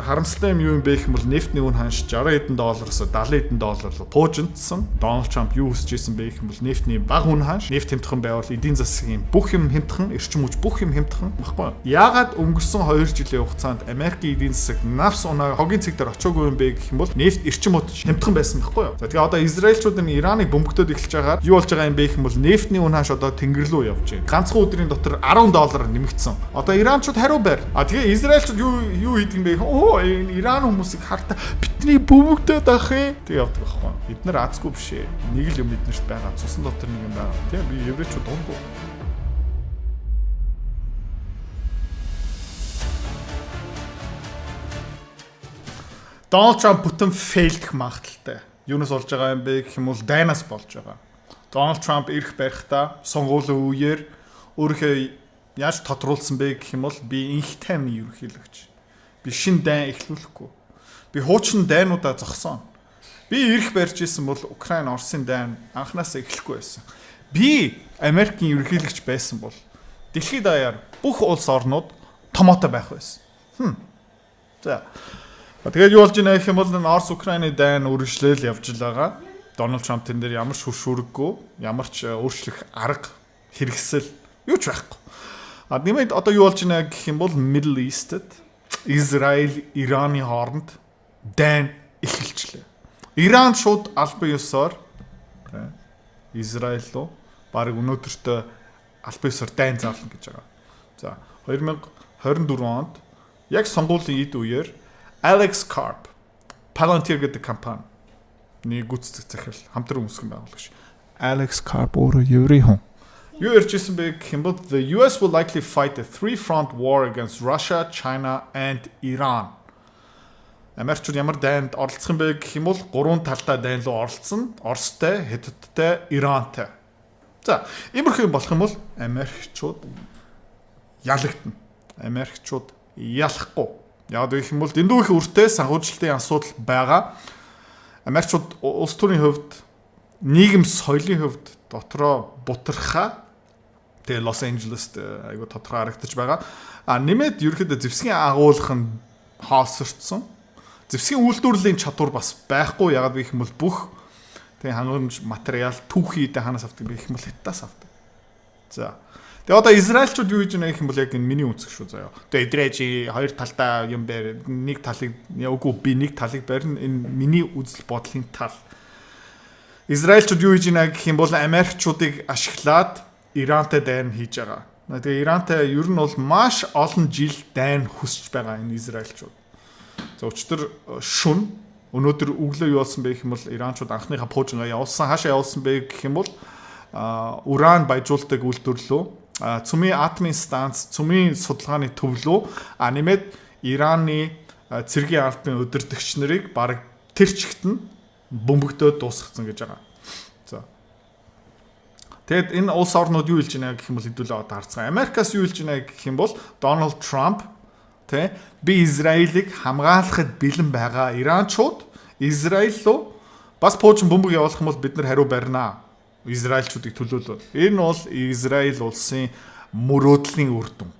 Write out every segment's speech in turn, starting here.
Харамсалтай юм юу юм бэ гэх юм бол нефтний үн ханш 60 хэдэн доллароос 70 хэдэн доллар руу пуужинтсан. Дональд Трамп юу хүсэж исэн бэ гэх юм бол нефтний бага үн ханш, нефт хямдхан байвал эдийн засгийн бүх юм хямдхан, эрчим хүч бүх юм хямдхан баггүй. Яагаад өнгөрсөн 2 жилийн хугацаанд Америкийн эдийн засаг навс унаа хогийн цэг дээр очоогүй юм бэ гэх юм бол нефт, эрчим хүч хямдхан байсан баггүй юу? За, тэгээ одоо Израильчууд энэ Ираныг бөмбөгдөөд эхэлж байгаад юу болж байгаа юм бэ гэх юм бол нефтний үн ханш одоо тэнгэр рүү явж байна. Ганцхан өдрийн дотор 10 доллар нэмэгдсэн. Одоо Иранчууд хариу байр. А тэгээ Израильчууд юу хийдэг юм бэ? Оо, энэ Иран хүмүүсийг хартаа бидний бөмбөгдөөд ах юм. Тэг явдаг байхгүй. Бид нар азгүй биш ээ. Нэг л юм биднэрт байгаа. Цусан дотор нэг юм байгаа. Тийм, би еврейчүүд дургүй. Дональд Трамп бүтэн fail дэх магадлалтай. Юунаас болж байгаа юм бэ гэх юм бол дайнаас болж байгаа. Дональд Трамп эрх барихтаа сонгуулийн үеэр өөрийнхөө яаж тодруулсан бэ гэх юм бол би энх тайвны ерөнхийлөгч. Би шин дайн эхлүүлэхгүй. Би хуучин дайнуудаа зогсооно. Би эрх барьж исэн бол Украин, Оросын дайн анханасаа эхлэхгүй байсан. Би Америкийн ерөнхийлөгч байсан бол дэлхийд даяар бүх улс орнууд томоотой байх байсан. За. Тэгээд юу болж байна гэх юм бол энэ Орос Украины дайн үргэлжлээл явж л байгаа. Дональд Трамп тэн дээр ямар ч хөшүүрэггүй, ямар ч өөрчлөх арга хэрэгсэл юу ч байхгүй. А нэмээд одоо юу болж байна гэх юм бол Middle East-д Израиль, Ираны хооронд дайн эхэлчлээ. Иран шууд албан ёсоор Израиль руу баг өнөөдөртөө албан ёсоор дайн зарлана гэж байгаа. За, 2024 онд яг сонгуулийн эд үеэр Alex Karp, Palantir гэдэг компани нэг гүйцэтгэх захирал, хамтран үүсгэн байгуулагч Alex Karp өөрөө еврей хүн. Юу ярьж исэн бэ гэх юм бол the US will likely fight a three-front war against Russia, China and Iran. Америкчууд ямар дайнд оролцох юм бэ гэх юм бол гурван талдаа дайн руу оролцсон. Оростой, Хятадтай, Ирантай. За, иймэрхүү юм болох юм бол Америкчууд ялагдана. Америкчууд ялахгүй. Яг гэх юм бол дэндүү их үртэй санхүүжилтийн асуудал байгаа. Америкчууд улс төрийн хувьд, нийгэм соёлын хувьд дотроо бутархаа. Тэгээ Лос Анжелест айгу тодорхой харагдаж байгаа. А нэмээд ерөөхдөө зэвсгийн агуулгах нь хоосорцсон. Зэвсгийн үйлдвэрлэлийн чадвар бас байхгүй. Ягаад гэх юм бол бүх тэгээ хангамж материал түүхий дэ ханаас авдаг гэх юм бол Хятадаас авдаг. За. Тэгээ одоо Израильчууд юу хийж байна гэх юм бол яг энэ миний үнцэг шүү заяа. Тэгээ эдрээ чи хоёр талдаа юм байр, нэг талыг үгүй, би нэг талыг барина, энэ миний үзэл бодлын тал. Израильчууд юу хийж байна гэх юм бол Америкчуудыг ашиглаад Ирантай дайн хийж байгаа. Тэгээ Ирантай ер нь бол маш олон жил дайн хүсэж байгаа энэ Израильчууд. За, өчтөр шүн, өнөөдөр өглөө юу болсон бэ гэх юм бол Иранчууд анхныхаа пуужингаа явуулсан. Хаашаа явуулсан бэ гэх юм бол уран баяжуулдаг үйлдвэрлэлөө, цөмийн атомын станц, цөмийн судалгааны төвлөө, а нэмээд Ираны цэргийн албаны удирдагч нарыг бараг тэр чигт нь бөмбөгдөөд дуусгацсан гэж байгаа. За. Тэгэд энэ улс орнууд юу хэлж байна гэх юм бол хэдүүлээ одоо харцгаа. Америкаас юу хэлж байна гэх юм бол Дональд Трамп тэ би Израилийг хамгаалахад бэлэн байгаа. Иранчууд Израиль руу бас пуужин бөмбөг явуулах юм бол бид нар хариу барина. Израильчуудыг төлөөлөд. Энэ бол Израиль улсын мөрөөдлийн үр дүн.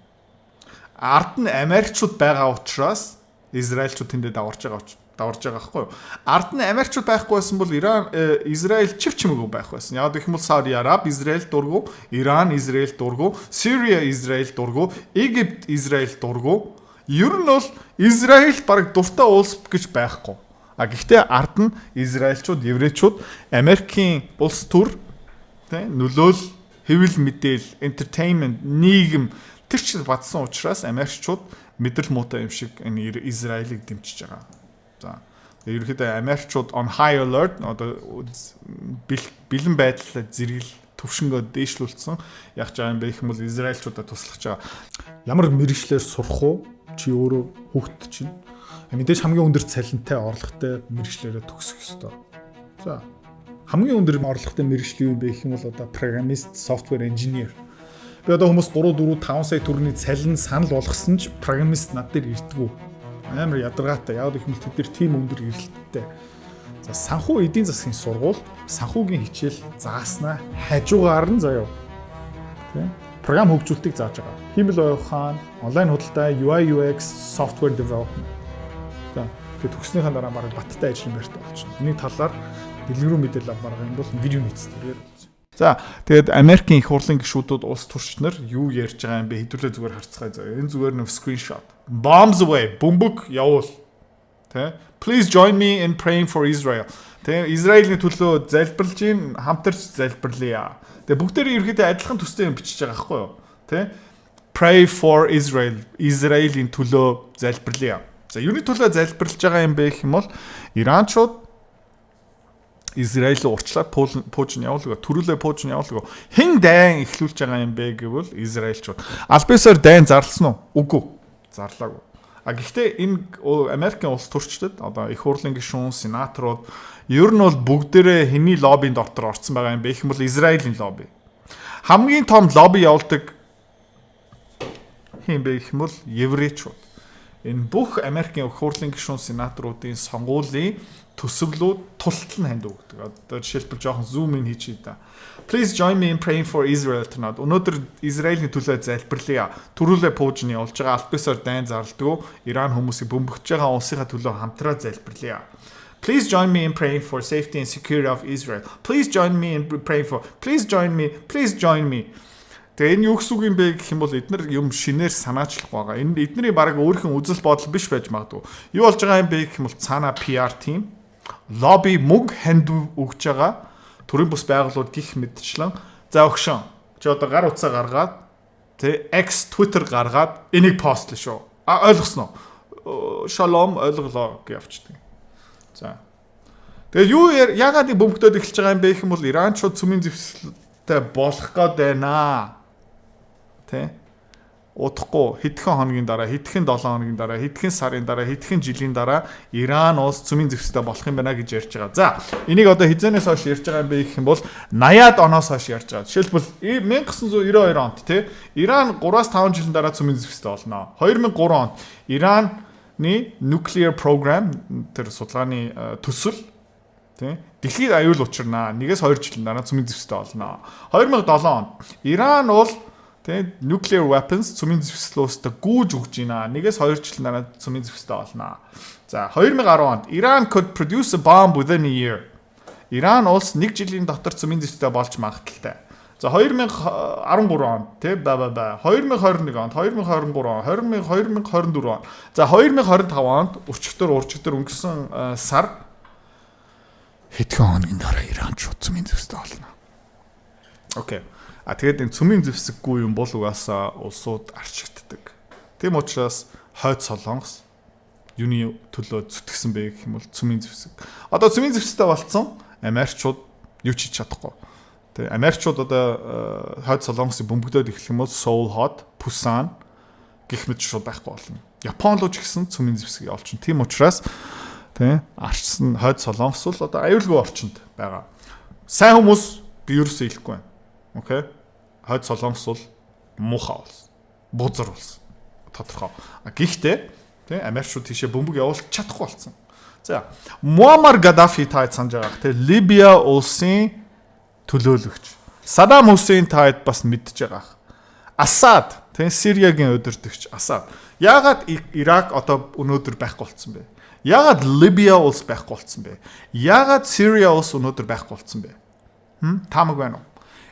Ард нь Америкчууд байгаа учраас Израильчууд тэндээ даварж байгаа даварж байгаа байхгүй юу? Ард нь Америкчууд байхгүй байсан бол Иран, Израиль чив чимээгүй байх байсан. Яг гэх юм бол Сауди Араб Израиль дургу, Иран Израиль дургу, Сирия Израиль дургу, Египт Израиль дургу. Ер нь бол Израиль баг дуртай улс гэж байхгүй. А гэхдээ ард нь Израильчууд, еврейчүүд, Америкийн улс төр тий нөлөөл, хэвлэл мэдээл, entertainment, нийгэм тэр чиг батсан учраас Америкчууд мэдрэл муутай юм шиг энэ Израилийг дэмжиж байгаа. За, ерөнхийдөө Америкчууд on high alert, одоо бэлэн байдлаа зэрэгэл төвшөнгөө дээшлүүлсэн. Яг ч юм бэ гэх юм бол Израильчуудад туслах байгаа. Ямар мэргэжлээр сурах уу? Чи өөрөө хүүхэд чинь мэдээж хамгийн өндөр цалинтай, орлоготой мэргэжлээрээ төгсөх ёстой. За, хамгийн өндөр орлоготой мэргэжил юу юм бэ гэх юм бол одоо программист, software engineer. Би одоо хүмүүс 3 4 5 сая төгрөгийн цалин санал болгосон ч программист над дээр ирдэггүй. Амар ядаргаатай. Яг гэх юм бол тэд нар тийм өндөр эрэлттэй. За, санхүү эдийн засгийн сургууль санхүүгийн хичээл зааснаа хажуугаар нь заяа. Тэ? Програм хөгжүүлэлтийг зааж байгаа. Хиймэл оюун ухаан, онлайн худалдаа, UI UX, software development. За, тэгээд төгснөхийн дараа бараг баттай ажлын байртай болчихно. Энийг талаар дэлгэрэнгүй мэдээлэл авмаар юм бол видеоны эцэст ирээр уулзъя. За, тэгээд Америкийн их хурлын гишүүдүүд, улс төрч нар юу ярьж байгаа юм бэ? Хэдүүлээ зүгээр харцгаая заа. Энэ зүгээр нэг screenshot. Bombs away, бөмбөг явуул. Тэ? Please join me in praying for Israel. Тэ? Израилийн төлөө залбирлаж ийн, хамтарч залбирлая. Тэгээ бүгдээрээ ерөөхдөө адилхан төстэй юм бичиж байгаа байхгүй юу? Тэ? Pray for Israel. Израилийн төлөө залбирлая. За, юуны төлөө залбирлаж байгаа юм бэ гэх юм бол Иранчууд Израиль руу урьдчилаад пуужин явуулгаа, төрүүлээ пуужин явуулгаа. Хэн дайн эхлүүлж байгаа юм бэ гэвэл Израильчууд. Аль биесээр дайн зарласан уу? Үгүй. Зарлаагүй. А гэхдээ энэ Америкийн улс төрчдөд, одоо их хурлын гишүүн, сенаторууд ер нь бол бүгдээрээ хэний лоббийн дотор орцсон байгаа юм бэ гэх юм бол Израилийн лобби. Хамгийн том лобби явуулдаг хэн бэ гэх юм бол еврейчүүд. Энэ бүх Америкийн их хурлын гишүүн, сенаторуудын сонгуулийн төсөвлүүд тултал нь ханд өгдөг. Одоо жишээлбэл жоохон zoom in хийчихье да. Please join me in praying for Israel tonight. Өнөөдөр Израилийн төлөө залбирлая. Төрүүлээ пуужны явуулж байгаа, аль биесээр дайн зарлдаггүй Иран хүмүүсийг бөмбөгдөж байгаа улсынхаа төлөө хамтраа залбирлая. Please join me in praying for safety and security of Israel. Please join me in praying for. Please join me. Please join me. Тэгээ энэ юу гэсэн үг юм бэ гэх юм бол эднэр юм шинээр санаачлах байгаа. Энэ эдний баг өөрийнх нь үзэл бодол биш байж магадгүй. Юу болж байгаа юм бэ гэх юм бол цаана PR team, лобби, мөнгө ханд өгж байгаа төрийн бус байгууллагууд гих мэтчлэн, за өгшөн, чи одоо гар утсаа гаргаад, тэ, X, Twitter гаргаад энийг пост лээ шүү. А, ойлгосноо? Шалом, ойлголоо гэж явчихдаг. За. Тэгээ юу яагаад энэ бөмбөгдөд эхэлж байгаа юм бэ гэх юм бол Иранчууд цөмийн зэвсэлтэй болох гээд байна. Тэ? Удахгүй хэдхэн хоногийн дараа, хэдхэн 7 хоногийн дараа, хэдхэн сарын дараа, хэдхэн жилийн дараа Иран улс цөмийн зэвсэгтэй болох юм байна гэж ярьж байгаа. За, энийг одоо хэзээнээс хойш ярьж байгаа юм бэ гэх юм бол 80-аад оноос хойш ярьж байгаа. Жишээлбэл, 1992 онд, тий, Иран 3-5 жилийн дараа цөмийн зэвсэгтэй болно. 2003 онд Ираны nuclear program, тэр судалгааны төсөл, тий, дэлхийд аюул учирнаа. 1-2 жилийн дараа цөмийн зэвсэгтэй болно. 2007 онд Иран бол, тэ, nuclear weapons, цөмийн зэвсгэлөөсөө гүйж өгч байна. 1-2 жилийн дараа цөмийн зэвсэгтэй болно. За, 2010 онд Iran could produce a bomb within a year. Иран улс нэг жилийн дотор цөмийн зэвсэгтэй болж магадлалтай. За, 2013 онд, тий, ба ба ба, 2021 онд, 2023 он, 2024 он. За, 2025 онд өчигдөр өнгөрсөн сар, хэдхэн хоногийн дараа Иран шууд цөмийн зэвсэгтэй болно. Okay. А тэгээд энэ цөмийн зэвсэггүй юм бол угаасаа улсууд арчигддаг. Тийм учраас Хойд Солонгос юуны төлөө зүтгэсэн бэ гэх юм бол цөмийн зэвсэг. Одоо цөмийн зэвсэгтэй болцсон Америкчууд юу ч хийж чадахгүй. Тэгээ Америкчууд одоо Хойд Солонгосыг бөмбөгдөөд эхлэх юм бол Соул хот, Пусан гэх мэт шууд байхгүй болно. Япон руу ч гэсэн цөмийн зэвсэг явуулчихна. Тийм учраас, тий, арчсан Хойд Солонгос бол одоо аюулгүй орчинд байгаа. Сайн хүмүүс, би ерөөсөө хэлэхгүй байна. Okay. Хойд Солонгос бол муухай улс. Бузар улс. Тодорхой. А гэхдээ, тий, Америкчууд тийшээ бөмбөг явуулах чадахгүй болсон. За, Муаммар Гаддафи та санаж байгаа. Тий, Либия улсын төлөөлөгч. Саддам Хусейн та бас мэдж байгаа. Асад, тий, Сириагийн удирдагч Асад. Яагаад Ирак одоо өнөөдөр байхгүй болсон бэ? Яагаад Либия улс байхгүй болсон бэ? Яагаад Сирия улс өнөөдөр байхгүй болсон бэ? Хм таамаг байна уу?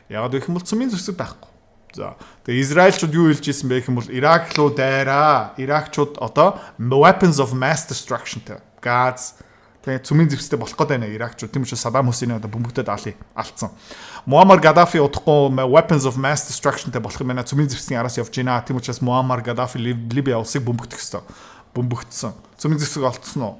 Яагаад гэх юм бол цөмийн зэвсэг байхгүй. За, тэгээ Израильчууд юу хэлж ирсэн бэ гэх юм бол Ирак руу дайраа. Иракчууд одоо weapons of mass destruction тэй. Газ, тэгээ цөмийн зэвсэгтэй болох гээд байна Иракчууд. Тийм учраас Саддам Хусейнийг одоо бөмбөгдөд алъя. Алдсан. Муаммар Гаддафи удахгүй weapons of mass destruction тэй болох юм байна. Цөмийн зэвсгийн араас явж байна. Тийм учраас Муаммар Гаддафи Либия улсыг бөмбөгдөх ёстой. Бөмбөгдсөн. Цөмийн зэвсэг олдсон уу?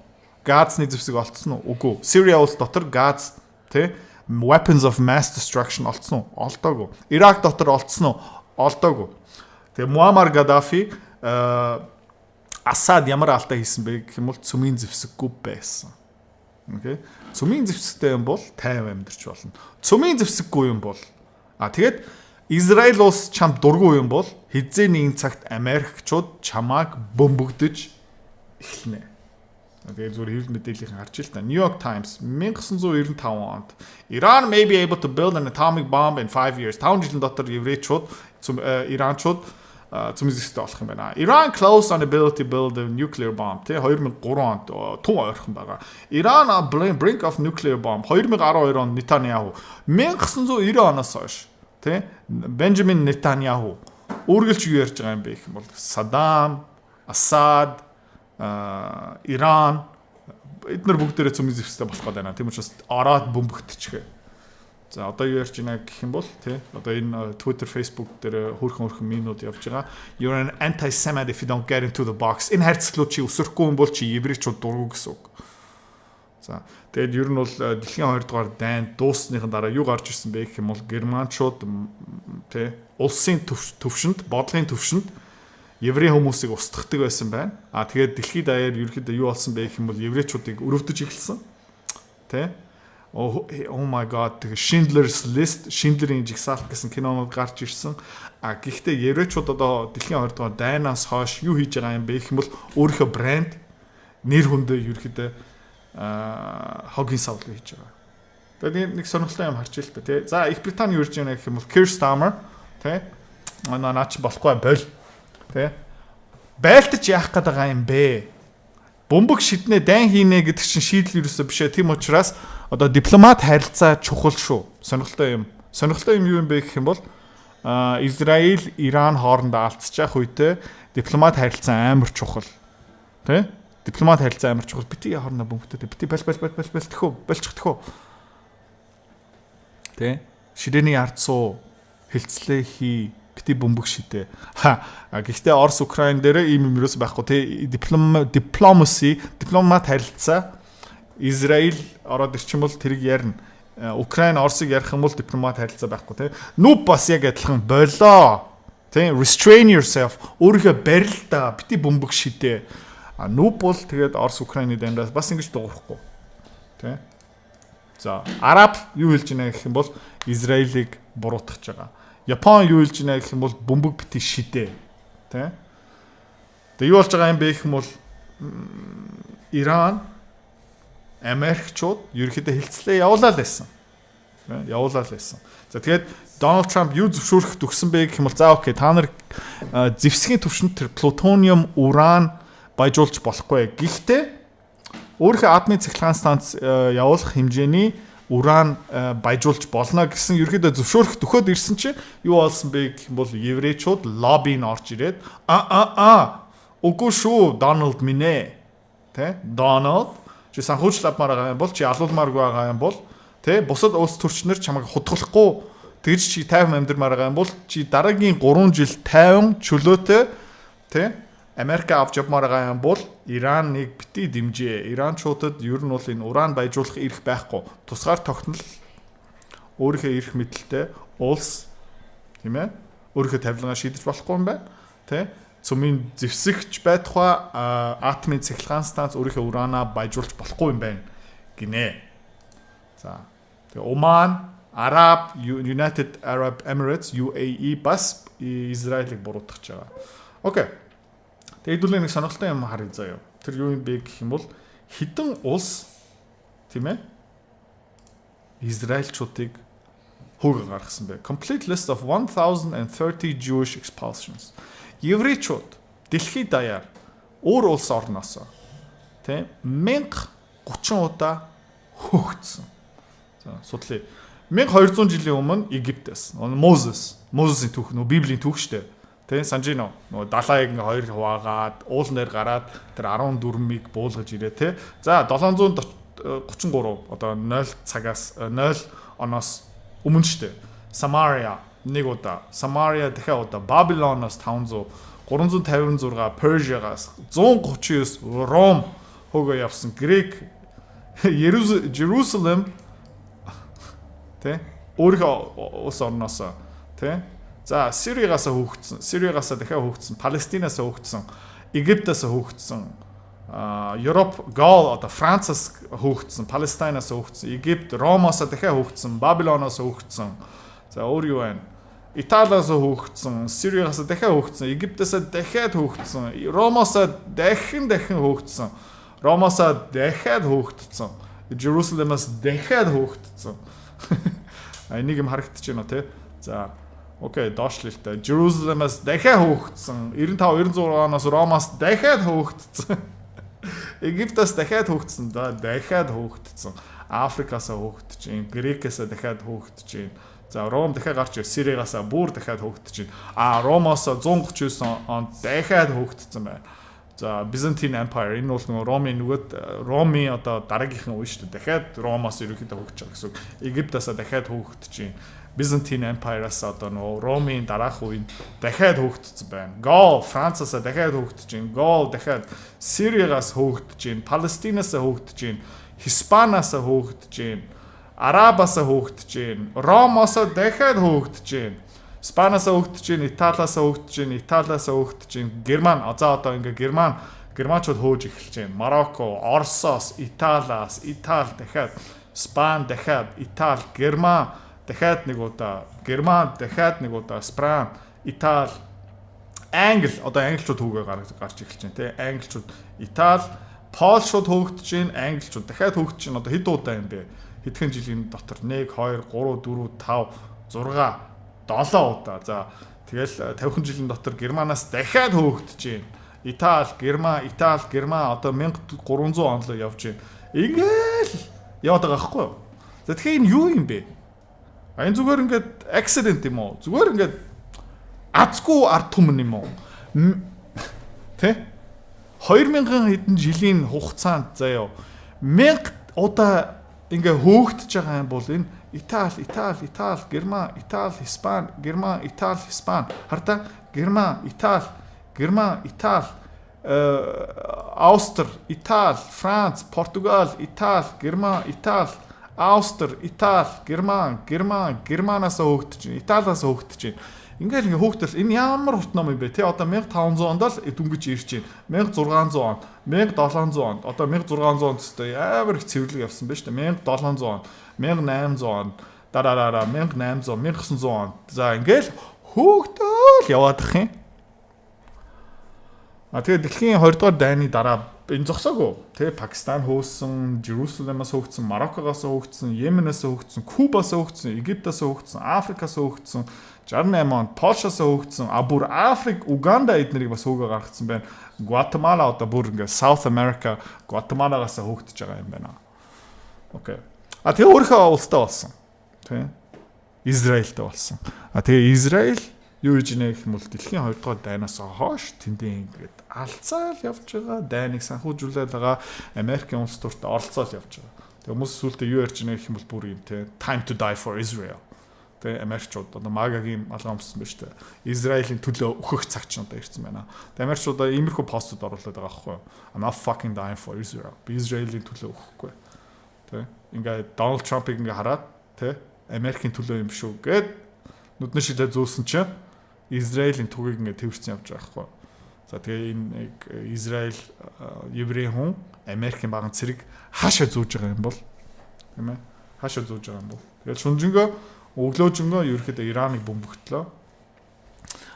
Газны зэвсэг олдсон уу? Үгүй. Сирия улс дотор газ, тэ, weapons of mass destruction олдсон уу? Олдоогүй. Ирак дотор олдсон уу? Олдоогүй. Тэгээ Муаммар Гаддафи, Асад ямар алдаа хийсэн бэ гэх юм бол цөмийн зэвсэггүй байсан. Okay. Цөмийн зэвсэгтэй юм бол 50 амьдарч болно. Цөмийн зэвсэггүй юм бол, а тэгээд Израиль улс чамд дургүй юм бол хэзээ нэгэн цагт Америкчууд чамааг бөмбөгдөж эхэлнэ. Тэгээ зүгээр хэвлэл мэдээллийнхэн харж ил та. New York Times 1995 онд Iran may be able to build an atomic bomb in 5 years. 5 жилийн дотор еврейчүүд, иранчууд цөмийн зэвсэгтэй болох юм байна. Iran close on ability build a nuclear bomb, тий, 2003 онд тун ойрхон байгаа. Iran on brink of nuclear bomb, 2012 онд Нетаньяху. 1990 оноос хойш, тий, Бенжамин Нетаньяху үргэлж юу ярьж байгаа юм бэ гэх юм бол Саддам, Асад, Иран эднэр бүгдээрээ цөмийн зэвсэгтэй болох гэдэг байна. Тийм учраас ороод бөмбөгдчихээ. За, одоо юу ярьж байна гэх юм бол, тий, одоо энэ Twitter, Facebook дээр хөөрхөн хөөрхөн meme нүүд явж байгаа. "You're an anti-Semite if you don't get into the box." Энэ хайрцаглуу чи өсөрөхгүй юм бол чи еврейчүүд дургу гэсэн үг. За, тэгээд ер нь бол дэлхийн 2 дугаар дайн дуусныхан дараа юу гарч ирсэн бэ гэх юм бол германчууд, тий, улсын төвшөнд, бодлогын төвшөнд еврей хүмүүсийг устгадаг байсан байна. А тэгээд дэлхийд даяар ерөөхдөө юу болсон бэ гэх юм бол еврейчүүдийг өрөвдөж эхэлсэн. Тэ? Oh my god, тэгээ Schindler's List, Шиндлерийн жагсаалт гэсэн кинонууд гарч ирсэн. А гэхдээ еврейчүүд одоо дэлхийн 2 дугаар дайнаас хойш юу хийж байгаа юм бэ гэх юм бол өөрийнхөө брэнд, нэр хүндээ ерөөхдөө хогийн савлгаа хийж байгаа. Тэгээд нэг сонирхолтой юм харж ил та, тий. За, Их Британи юу ярьж байна гэх юм бол Keir Starmer, тий. Наа чи болохгүй бол, тий. Байлтаж яах гээд байгаа юм бэ? Бөмбөг шиднэ, дайн хийнэ гэдэг чинь шийдэл ерөөсөө биш ээ. Тийм учраас одоо дипломат харилцаа чухал шүү. Сонирхолтой юм. Сонирхолтой юм юу юм бэ гэх юм бол Израиль, Иран хоорондоо алдчихах үедээ дипломат харилцаа амар чухал. Тэ? Дипломат харилцаа амар чухал. Бити хоорондоо бөмбөгтэй. Бити бал бал бал бал бал тэхөө, болчих тэхөө. Тэ? Ширээний ард суу, хэлцлээ хий, бити бөмбөг шидэ. Ха, гэхдээ Орос Украин дээр ийм юм ерөөс байхгүй, тий. Diplomacy, дипломат харилцаа. Израиль ороод ирчин бол тэрийг ярина. Украин Оросыг ярих юм бол дипломат харилцаа байхгүй, тий. Нүб бас яг адилхан болоо. Тий, restrain yourself. Өөрийгөө барил та, бити бөмбөг шидэ. А нүб бол тэгээд Орос Украины дайнаас бас ингэж дуурахгүй. Тий. За, Араб юу хэлж байна гэх юм бол Израилийг буруутгах байгаа. Япон юу хэлж байна гэх юм бол бөмбөг бити шидэ. Тэ? Тэгээ юу болж байгаа юм бэ гэх юм бол Иран, Америкчууд ерөнхийдөө хэлцлээ явуулаа л байсан. Явуулаа л байсан. За, тэгээд Дональд Трамп юу зөвшөөрөх төгсөн бэ гэх юм бол за, okay, та нар зэвсгийн түвшинд тэр плутониум, уран баяжуулж болохгүй. Гэхдээ өөрийнхөө атомын цахилгаан станц явуулах хэмжээний уран баяжуулж болно гэсэн ерөөдөө зөвшөөрөх төхөөд ирсэн чинь юу болсон бэ гэх юм бол еврейчүүд лоббиг орж ирээд а а а үгүй шүү, Дональд минь ээ, тэ, Дональд, чи санхүүжил авмаар байгаа юм бол, чи алуулмааргүй байгаа юм бол, тэ, бусад улс төрчнөр чамайг хутгалахгүй тэгж чи тайван амьдрмаар байгаа юм бол чи дараагийн 3 жил тайван чөлөөтэй, тэ, Америк авч явмаар байгаа юм бол Ираныг бити дэмжээ. Иранчуудад ер нь бол энэ уран баяжуулах эрх байхгүй. Тусгаар тогтнол, өөрийнхөө эрх мэдэлтэй улс, тийм ээ? Өөрийнхөө тавилгаа шийдэж болохгүй юм байна. Тэ? Цөмийн зэвсэгч байтугай атомын цахилгаан станц, өөрийнхөө уранаа баяжуулж болохгүй юм байна гинэ. За. Тэгээ Оман, Араб, United Arab Emirates, UAE бас Израилийг буруутгах байгаа. Okay. Тэгээ хэдүүлээ нэг сонирхолтой юм харъя заяа. Тэр юу юм бэ гэх юм бол хэдэн улс, тийм ээ, Израильчуудыг хөөг гаргасан бэ? Complete list of 1030 Jewish expulsions. Еврейчүүд дэлхийд даяар өөр улс орноос, тийм, 1030 удаа хөөгдсөн. За, судлаа. 1200 жилийн өмнө Египтээс Moses, Moses-ийн түүх, нөө Библийн түүх штэ. Тэ, санаж гинөө. Нөгөө далайг ингээ хоёр хуваагаад уулан дээр гараад тэр 14-ийг буулгаж ирээ, тэ. За, 733 одоо 0 цагаас 0 оноос өмнө штэ. Samaria нэг удаа, Samaria дахиад удаа, Бабилоноос 500, 356 Persia-гаас, 139 Ром хөөгөө явсан, Грек, Jerusalem, тэ, өөрийнхөө улс орноос, тэ. За, Сиригаас хөөгдсөн, Сиригаас дахиад хөөгдсөн, Палестинаас хөөгдсөн, Египтээс хөөгдсөн, Европ, Гол, одоо Францаас хөөгдсөн, Палестинаас хөөгдсөн, Египт, Ромоос дахиад хөөгдсөн, Бабилоноос хөөгдсөн. За, өөр юу байна? Италиас хөөгдсөн, Сиригаас дахиад хөөгдсөн, Египтээс дахиад хөөгдсөн, Ромоос дахин дахин хөөгдсөн, Ромоос дахиад хөөгдсөн, Jerusalem-аас дахиад хөөгдсөн. А энийг юм харагдчих байна уу, те? За. Окей, доошлолтой. Jerusalem-аас дахиад хөөгдсөн. 95 96 оноос Ромаас дахиад хөөгдсөн. Египтээс дахиад хөөгдсөн. Да, дахиад хөөгдсөн. Африкаас хөөгдөж байна. Грекээс дахиад хөөгдөж байна. За, Ром дахиад гарч Сиригаас бүр дахиад хөөгдөж байна. А Ромоос 139 онд дахиад хөөгдсөн байна. За, Byzantine Empire, энэ бол нөгөө Ромын нөгөөд Ромын одоо дараагийнхан үе шүү дээ. Дахиад Ромоос ерөнхийдөө хөөгдөж байгаа гэсэн үг. Египтээс дахиад хөөгдөж байна. Byzantine Empire-аас, одоо нөгөө Ромын дараах үенд дахиад хөөгдсөн байна. Гол Францаас дахиад хөөгдөж байна. Гол дахиад Сиригаас хөөгдөж байна. Палестинаас хөөгдөж байна. Испаниас хөөгдөж байна. Арабаас хөөгдөж байна. Ромоос дахиад хөөгдөж байна. Испаниас хөөгдөж байна, Италиас хөөгдөж байна, Италиас хөөгдөж байна. Герман, за, одоо ингээ германчууд хөөж эхэлж байна. Марокко, Оросоос, Италиас, Итали дахиад, Испани дахиад, Итали, Герман дахиад нэг удаа, Герман дахиад нэг удаа, Испани, Итали, Англи, одоо англичууд хүүгээ гарч эхэлж байна, тий. Англичууд, Итали, Польшууд хөөгдөж байна, англичууд дахиад хөөгдөж байна. Одоо хэд удаа юм бэ? Хэдхэн жилийн дотор 1 2 3 4 5 6 7 удаа. За, тэгэл 50 жилийн дотор Германаас дахиад хөөгдөж байна. Итали, Герман, Итали, Герман, одоо 1300 он руу явж байна. Ингээл яваад байгаа байхгүй юу? За, тэгэхээр энэ юу юм бэ? А энэ зүгээр ингээд accident юм уу? Зүгээр ингээд азгүй ард түмэн юм уу? Тэ? 2000 хэдэн жилийн хугацаанд заяа 1000 удаа ингээ хөөгдөж байгаа юм бол энэ Итали, Итали, Итали, Герман, Итали, Испани, Герман, Итали, Испани. Хардаа Герман, Итали, Герман, Итали, Австри, Итали, Франц, Португал, Итали, Герман, Итали, Австри, Итали, Герман, Герман, Германаас хөөгдөж байна, Италиас хөөгдөж байна. Ингээл ингээ хөөгдөл, энэ ямар урт ном юм бэ, те? Одоо 1500 онд л дөнгөж ирж байна. 1600 онд, 1700 онд, одоо 1600 онд өстой амар их цэвэрлэг явсан байна шүү дээ. 1700 онд, 1800 онд, дараараа 1800, 1900 онд. За, ингээл хөөгдөөл яваадах юм. А тэгээд дэлхийн 20 дугаар дайны дараа энэ зогсоогүй. Тэ, Пакистан хөөсөн, Jerusalem-аас хөөгдсөн, Мароккогоос хөөгдсөн, Йеменээс хөөгдсөн, Кубаас хөөгдсөн, Египтээс хөөгдсөн, Африкаас хөөгдсөн, 68 онд Польшоос хөөгдсөн, а бүр Африк, Уганда эднэрийг бас хөөгөө гаргацсан байна. Гватемала, одоо бүр ингээ South America, Гватемалагаас хөөгдөж байгаа юм байна. Окей. А тэгээ өөрийнхөө улстай болсон. Тэ. Израильтай болсон. А тэгээ Израиль юу хийж ийнэ гэх юм бол дэлхийн 2 дугаар дайнаас хойш тэндээ ингээд алцаал явж байгаа. Дайныг санхүүжүүлээд байгаа. Америкийн улс төрт оролцоол явж байгаа. Тэгээ хүмүүс сүүлдээ юу ярьж ийнэ гэх юм бол бүр юм, те, "Time to die for Israel." Тэгээ Америкчууд одоо MAGA-гийн малгай өмссөн байна шүү дээ. Израилийн төлөө өөхөх цаг ч одоо ирсэн байна. Тэгээ Америкчууд иймэрхүү постууд оруулаад байгаа байхгүй юу? "I'm not fucking dying for Israel." Би Израилийн төлөө өөхөхгүй. Тэ, ингээд Дональд Трампыг ингээ хараад, тэ, Америкийн төлөө юм шүү гэд нүдний шилээ зөөсөн чинь Израилийн тугийг ингээд тэрсэн явж байгаа байхгүй. За, тэгээ энэ нэг Израиль, еврей хүн, Америкийн баган цэрэг хаашаа зүүж байгаа юм бол, тийм ээ, хаашаа зүүж байгаа юм бол тэгэл шүнжэнгөө өглөөжөнгөө ерөөхдөө Ираныг бөмбөгтлөө.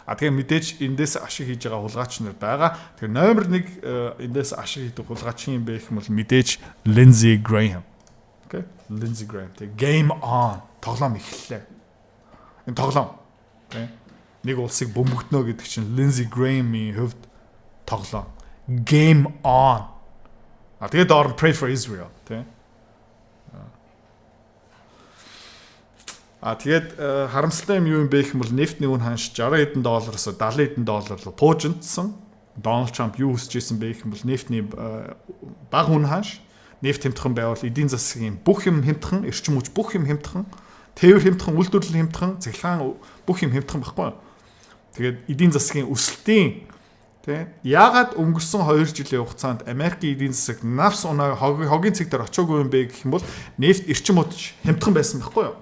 А тэгээ мэдээж эндээс ашиг хийж байгаа хулгайч нар байгаа. Тэгээ номер 1 эндээс ашиг хийдэг хулгайч юм бэ гэх юм бол мэдээж Lindsey Graham. Окей. Lindsey Graham. Тэгээ game on. Тоглоом эхэллээ. Энэ тоглоом. Окей, нэг улсыг бөмбөгднө гэдэг чинь Lindsey Graham-ийн хувьд тоглоом. Game on. А тэгээд доор нь "Pray for Israel", тий. А тэгээд харамсалтай юм юу юм бэ гэх юм бол нефтний үн ханш 60 хэдэн доллароос 70 хэдэн доллар руу пуужиндсан. Дональд Трамп юу хүсэж исэн бэ гэх юм бол нефтний бага үн ханш, нефт хямдхан байвал эдийн засгийн бүх юм хямдхан, эрчим хүч бүх юм хямдхан, тээвэр хямдхан, үйлдвэрлэл хямдхан, цахилгаан бүх юм хямдхан байхгүй юу? Тэгээд эдийн засгийн өсөлтийн, тий, яагаад өнгөрсөн 2 жилийн хугацаанд Америкийн эдийн засаг навс унаа хогийн цэг дээр очоогүй юм бэ гэх юм бол нефт, эрчим хүч хямдхан байсан байхгүй юу?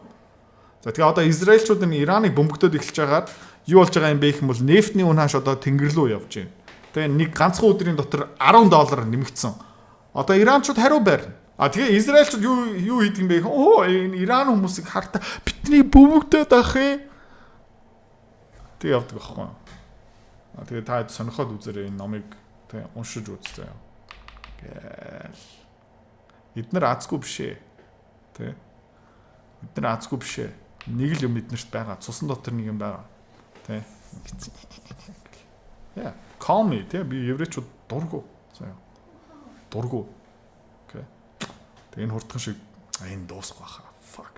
За, тэгээ одоо Израильчууд энэ Ираныг бөмбөгдөд эхэлж байгаад юу болж байгаа юм бэ гэх юм бол нефтний үн ханш одоо тэнгэр рүү явж байна. Тэгээ нэг ганцхан өдрийн дотор 10 доллар нэмэгдсэн. Одоо Иранчууд хариу байрна. А тэгээ Израильчууд юу хийдэг юм бэ гэх, оо, энэ Иран хүмүүсийг хартаа бидний бөмбөгдөд ах юм. Тэг явдаг байхгүй. А тэгээ та сонирхоод үзээрэй, энэ номыг тэг уншиж үзтээ. Гээл. Эднэр азгүй биш ээ. Тэ. Эднэр азгүй биш ээ. Нэг л юм биднэрт байгаа. Цусан дотор нэг юм байгаа. Тэ. Yeah, call me, тэ, би еврейчүүд дургу. За. Дургу. Okay. Тэгээ энэ хурдхан шиг энэ дуусах байхаа. Fuck.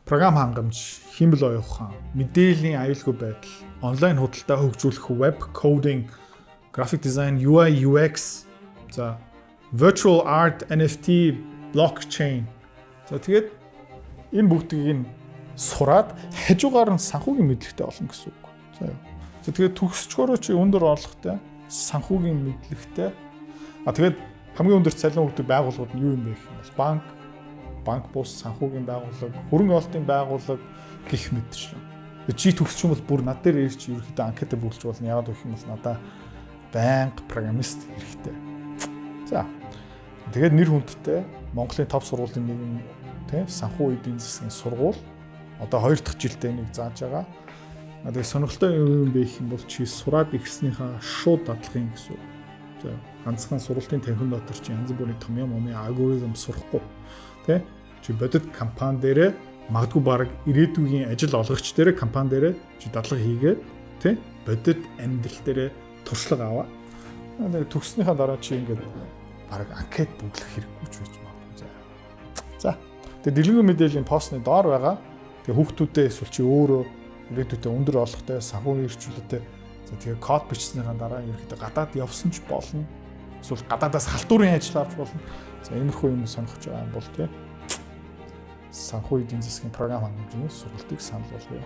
Програм хангамж, хиймэл оюун ухаан, мэдээллийн аюулгүй байдал, онлайн худалдаа хөгжүүлэх, web coding, graphic design, UI UX, за, virtual art, NFT, blockchain. За, тэгээд энэ бүгдийг нь сураад хажуугаар нь санхүүгийн мэдлэгтэй болно гэсэн үг. За. За, тэгээд төгсчгөрөө чи өндөр орлоготой, санхүүгийн мэдлэгтэй. А тэгээд хамгийн өндөр цалин өгдөг байгууллагууд нь юу юм бэ гэх юм бол банк, банк бус, санхүүгийн байгууллага, хөрөнгө оруулалтын байгууллага гэх мэтчлэн. Чи төгсч юм бол бүр над дээр ирж ерөөхдөө анкета бүглэж болно. Яагаад гэх юм бол надаа байнга программист хэрэгтэй. За. Тэгээд нэр хүндтэй Монголын топ сургуулийн нэг нь, тий, санхүү эдийн засгийн сургууль одоо хоёр дахь жилдээ нэг зааж байгаа. Тэгээд сонирхолтой юм бэ гэх юм бол чи сураад ирснийхаа шууд дадлах юм гэсэн үг. За, ганцхан сургуулийн танхим дотор чи янз бүрийн том юм умын алгоритм сурахгүй. Тэ? Чи бодит компани дээрээ, магадгүй баг ирээдүйн ажил олгогч дээрээ, компани дээрээ чи дадлага хийгээд, тий, бодит амьдрал дээрээ туршлага аваа. Тэгээд төгснөхийн дараа чи ингээд баг анкет бүглэх хэрэггүй ч байж магадгүй. За. За. Тэгээд дэлгэрэнгүй мэдээллийн постны доор байгаа. Тэгээд хүүхдүүдээ эсвэл чи өөрөө ирээдүйдээ өндөр орлоготой, санхүүгийн эрхчлөлттэй, за, тэгээд код бичснийхаа дараа ерөөхдөө гадаад явсан ч болно. Эсвэл гадаадаас халтурын ажил авч болно. За, иймэрхүү юм сонирхож байгаа юм бол, тий, санхүү эдийн засгийн програм хангамжийн сургалтыг санал болгоё.